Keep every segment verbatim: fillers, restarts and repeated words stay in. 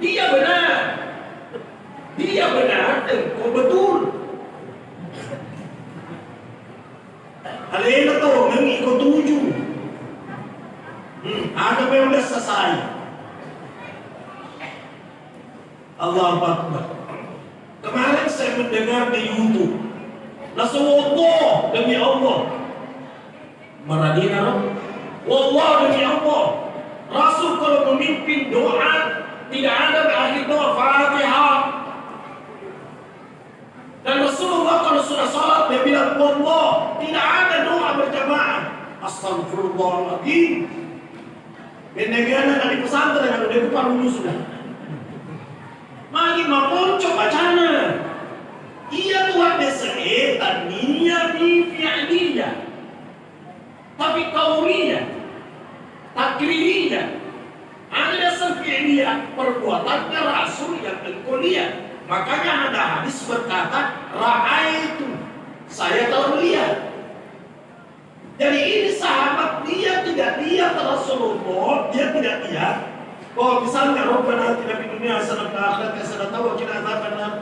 Dia benar. Dia benar, engkau betul. Alena to, neng iko tuju. Hmm, ada memang udah selesai. Allahu Akbar. Kemarin saya mendengar di YouTube. Langsung, "Allah, demi Allah." Maradina, no? "Wallah, demi Allah. Rasul kalau memimpin doa, tidak ada berakhir doa Fatihah." Dan Rasulullah kalau sudah salat, dia bilang, "Wallah, tidak ada doa berjamaah." Astagfirullahaladzim. Bennegana tadi pesantren, kalau dia lupa dulu sudah. Magi maponco bacana. Iya tuh ada setan, niya mi fi'liya. Tapi qauliyah, takririyah, ada dasar fi'liyah, perbuatannya Rasul yang engkau lihat. Makanya ada hadis berkata, "Ra'aitu," saya telah melihat. Jadi ini sahabat dia tidak lihat Rasulullah, dia tidak lihat. Oh, misalnya, "Rabbana atina fid dunya hasanah wa fil akhirati hasanah wa qina adzabannar."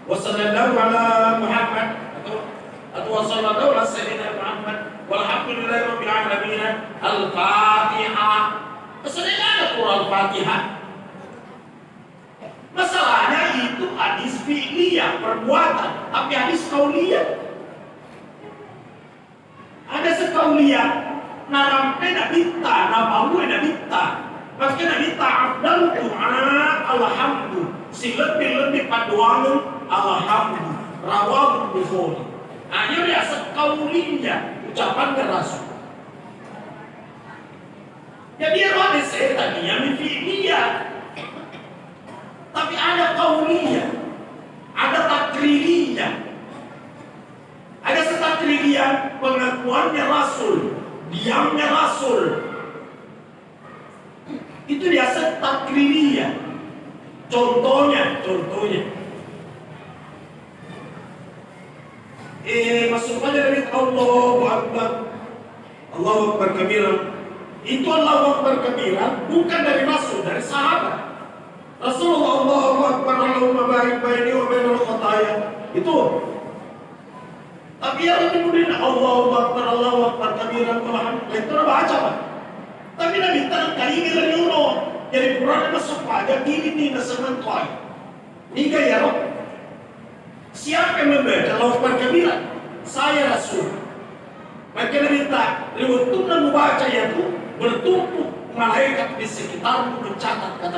Wa sallallahu ala Muhammad, atau, atau wa sallallahu ala sayyidina Muhammad, walhamdulillahi rabbil alamin. Al-Fatihah. Pesannya ada Quran Fatihah. Masalahnya itu hadis fi'liyah, perbuatan, tapi hadis qauliyah. Ada sekauliah, narampe Nabitta, nabaue Nabitta. Makke Nabitta, "Afdalu du'a alhamdu." Silebbi-lebbi paddoangeng alhamdu. Rawahu Bukhari. Nah, iya riaseng kauliah, ucapanna Rasul. Jadi, ero ada setan yang fi'liyah. Tapi ada kauliah, ada takririyah. Ada setakririan pengakuannya Rasul, diamnya Rasul. Itu dia setakririan. Contohnya, contohnya. Eh, masuk pada dari Allahu Akbar. Allahu Akbar kabira. Itu Allahu Akbar kabira bukan dari Rasul, dari sahabat. Rasulullah, "Allahu Akbar, Allahumma ba'id baini wa bainal khataya." Itu. Tapi iya kemudian, "Allahu Akbar, Allahu Akbar kabira, walhamdulillah." Itu baca, Pak. Tapi Nabitta kalinga dari uno. Jadi purana masuk pada diri ni nasengan tuai. Niga iyaro? Siapa yang membaca Allahu Akbar kabira? Saya Rasul. Makkeda Nabitta, ri wettunna mubaca iyatu, bertumpuk malaikat di sekitarmu mencatat kata